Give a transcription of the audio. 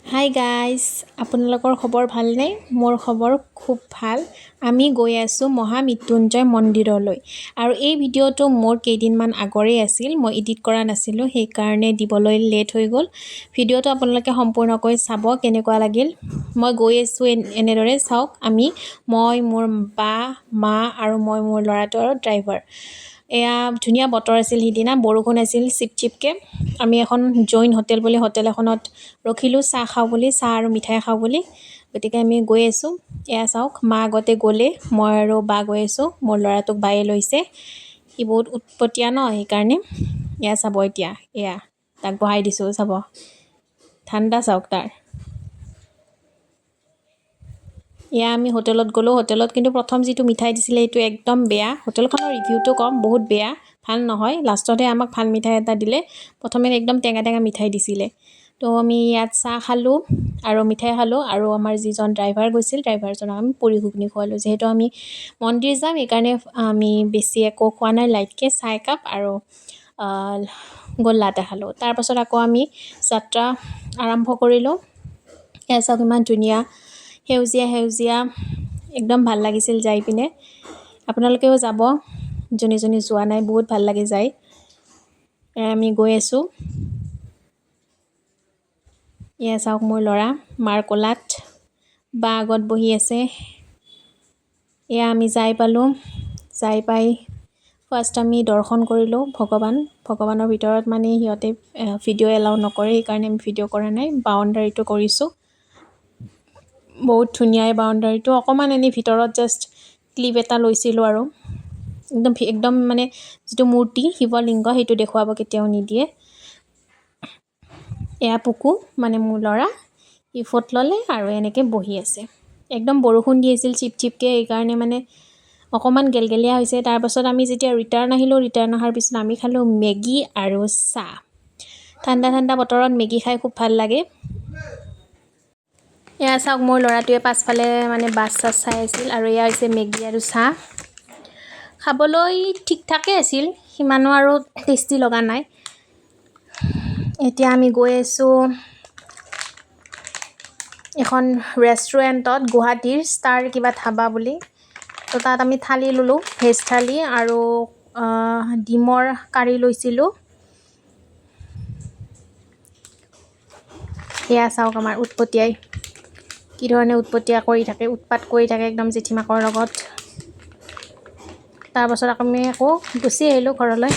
Hi guys, আপোনালোকৰ খবৰ ভালনে? মোৰ খবৰ খুব ভাল। আমি গৈ আছোঁ মহামৃত্যুঞ্জয় মন্দিৰলৈ আৰু এই ভিডিঅ'টো মোৰ কেইদিনমান আগৰেই আছিল। মই এডিট কৰা নাছিলোঁ, সেইকাৰণে দিবলৈ লেট হৈ গ'ল। ভিডিঅ'টো আপোনালোকে সম্পূৰ্ণকৈ চাব, কেনেকুৱা লাগিল। মই গৈ আছোঁ এনেদৰে চাওক। আমি, মই, মোৰ বা, মা আৰু মই, মোৰ ল'ৰাটো আৰু ড্ৰাইভাৰ। এয়া ধুনীয়া বতৰ আছিল সিদিনা, বৰষুণ আছিল চিপ চিপকৈ। আমি এখন জৈন হোটেল বুলি হোটেল এখনত ৰখিলোঁ, চাহ খাওঁ বুলি, চাহ আৰু মিঠাই খাওঁ বুলি। গতিকে আমি গৈ আছোঁ। এয়া চাওক, মা আগতে গ'লে, মই আৰু বা গৈ আছোঁ। মোৰ ল'ৰাটোক বায়ে লৈছে, সি বহুত উৎপতীয়া ন, সেইকাৰণে। এয়া চাব এতিয়া, এয়া তাক বহাই দিছোঁ, চাব ঠাণ্ডা চাওক তাৰ। এয়া আমি হোটেলত গ'লোঁ। হোটেলত কিন্তু প্ৰথম যিটো মিঠাই দিছিলে, সেইটো একদম বেয়া। হোটেলখনৰ ৰিভিউটো কম, বহুত বেয়া, ভাল নহয়। লাষ্টতহে আমাক ভাল মিঠাই এটা দিলে। প্ৰথমে একদম টেঙা টেঙা মিঠাই দিছিলে। তো আমি ইয়াত চাহ খালোঁ আৰু মিঠাই খালোঁ আৰু আমাৰ যিজন ড্ৰাইভাৰ গৈছিল, ড্ৰাইভাৰজনক আমি পুৰি ঘুগুনি খোৱালোঁ। যিহেতু আমি মন্দিৰ যাম, সেইকাৰণে আমি বেছি একো খোৱা নাই। লাইটকৈ চাহ একাপ আৰু গোল্লা এটা খালোঁ। তাৰপাছত আকৌ আমি যাত্ৰা আৰম্ভ কৰিলোঁ। এয়া চাওক, ইমান ধুনীয়া সেউজীয়া সেউজীয়া, একদম ভাল লাগিছিল যাই পিনে। আপোনালোকেও যাব, যোনে যোনে যোৱা নাই, বহুত ভাল লাগে যাই। আমি গৈ আছোঁ। এয়া চাওক, মোৰ ল'ৰা মাৰ কোলাত, বা আগত বহি আছে। এয়া আমি যাই পালোঁ। যাই পাই ফাৰ্ষ্ট আমি দৰ্শন কৰিলোঁ ভগৱান। ভগৱানৰ ভিতৰত মানে সিহঁতে ভিডিঅ' এলাউ নকৰে, সেইকাৰণে আমি ভিডিঅ' কৰা নাই। বাউণ্ডাৰীটো কৰিছোঁ, বহুত ধুনীয়া এই বাউণ্ডাৰীটো। অকণমান এনেই ভিতৰত জাষ্ট ক্লিপ এটা লৈছিলোঁ আৰু একদম একদম মানে যিটো মূৰ্তি শিৱলিংগ, সেইটো দেখুৱাব কেতিয়াও নিদিয়ে। এয়া পুকু, মানে মোৰ ল'ৰা, সি ফটো ল'লে আৰু এনেকৈ বহি আছে। একদম বৰষুণ দি আছিল চিপ চিপকৈ, সেইকাৰণে মানে অকণমান গেলগেলীয়া হৈছে। তাৰপাছত আমি যেতিয়া ৰিটাৰ্ণ আহিলোঁ, ৰিটাৰ্ণ অহাৰ পিছত আমি খালোঁ মেগী আৰু চাহ। ঠাণ্ডা ঠাণ্ডা বতৰত মেগী খাই খুব ভাল লাগে। এয়া চাওক, মোৰ ল'ৰাটোৱে পাছফালে মানে বাছ চাছ চাই আছিল। আৰু এয়া হৈছে মেগী আৰু চাহ। খাবলৈ ঠিক ঠাকেই আছিল, সিমানো আৰু টেষ্টি লগা নাই। এতিয়া আমি গৈ আছোঁ এখন ৰেষ্টুৰেণ্টত, গুৱাহাটীৰ ষ্টাৰ কিবা ধাবা বুলি। তো তাত আমি থালি ল'লোঁ, ভেজ থালি আৰু ডিমৰ কাৰী লৈছিলোঁ। এয়া চাওক, আমাৰ উৎপতীয়াই কি ধৰণে উৎপতীয়া কৰি থাকে, উৎপাত কৰি থাকে একদম জেঠীমাকৰ লগত। তাৰপাছত আমি আকৌ গুচি আহিলোঁ ঘৰলৈ।